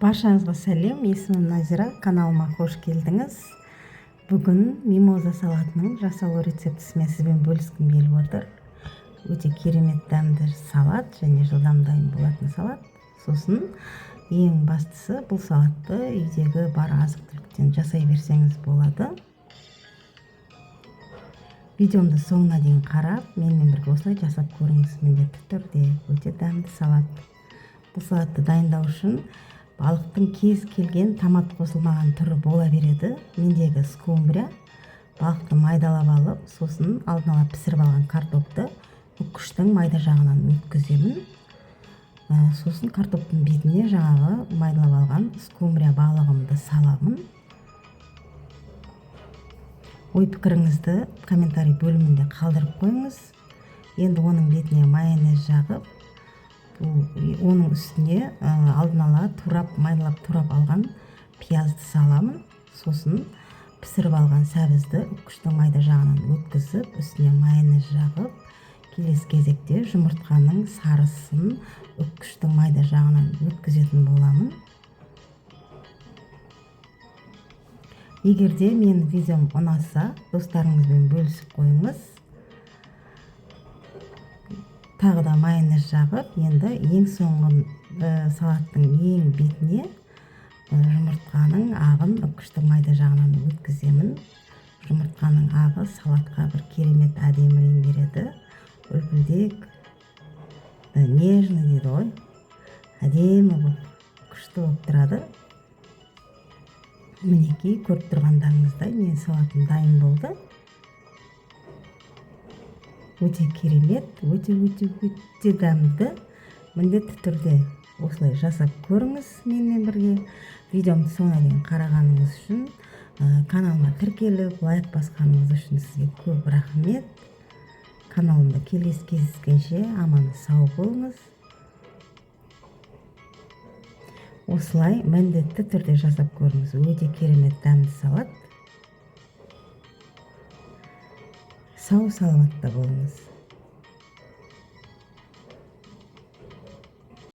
Баршаңызға сәлем, есімім Назира, каналыма қош келдіңіз. Бүгін мимоза салатының жасалу рецептісімен сізбен бөліскім келіп отыр. Өте керемет дәмді салат және жылдам дайын болатын салат. Сосын ең бастысы, бұл салатты үйдегі бар азық-түліктен жасай берсеңіз болады. Видеомды соңына дейін қарап, менімен бірге осылай жасап көріңіз міндетті түрде. Өте дәмді салат. Бұл салатты дайындау үшін балықтың кез келген томат қосылмаған түрі бола береді. Мендегі скумбрия. Балықты майдалап алып, сосын алдын ала пісіріп алған картопты үккіштің майда жағынан өткіземін. Сосын картоптың бетіне жаңағы майдалап алған скумбрия балығымды саламын. Ой пікіріңізді комментарий бөлімінде қалдырып қойыңыз. Енді оның бетіне майонез жағып, оның үстіне алдын ала турап, майдалап турап алған пиязды саламын. Сосын пісіріп алған сәбізді үккіштің майда жағынан өткізіп, үстіне майонез жағып, келесі кезекте жұмыртқаның сарысын үккіштің майда жағынан өткізетін боламын. Егер де менің видеом ұнаса, достарыңызбен бөлісіп қойыңыз. Тағы да майонез жағып, енді ең соңғы салаттың ең бетіне жұмыртқаның ағын үккіштің майда жағынан өткіземін. Жұмыртқаның ағы салатқа бір керемет әдемі рең береді. Үлпілдек, нежный дейді ғой, әдемі болып, күшті болып тұрады. Мінекей, көріп тұрғандарыңыздай, менің салатым дайын болды. Өте керемет, өте өте өте дәмді. Міндетті түрде осылай жасап көріңіз менімен бірге. Видеомды соңына дейін қарағаныңыз үшін, каналыма тіркеліп, лайк басқаныңыз үшін сізге көп рахмет. Каналымда келесі кездескенше аман сау болыңыз. Осылай міндетті түрде жасап көріңіз. Өте керемет дәмді салат. Сау саламатта болыңыз.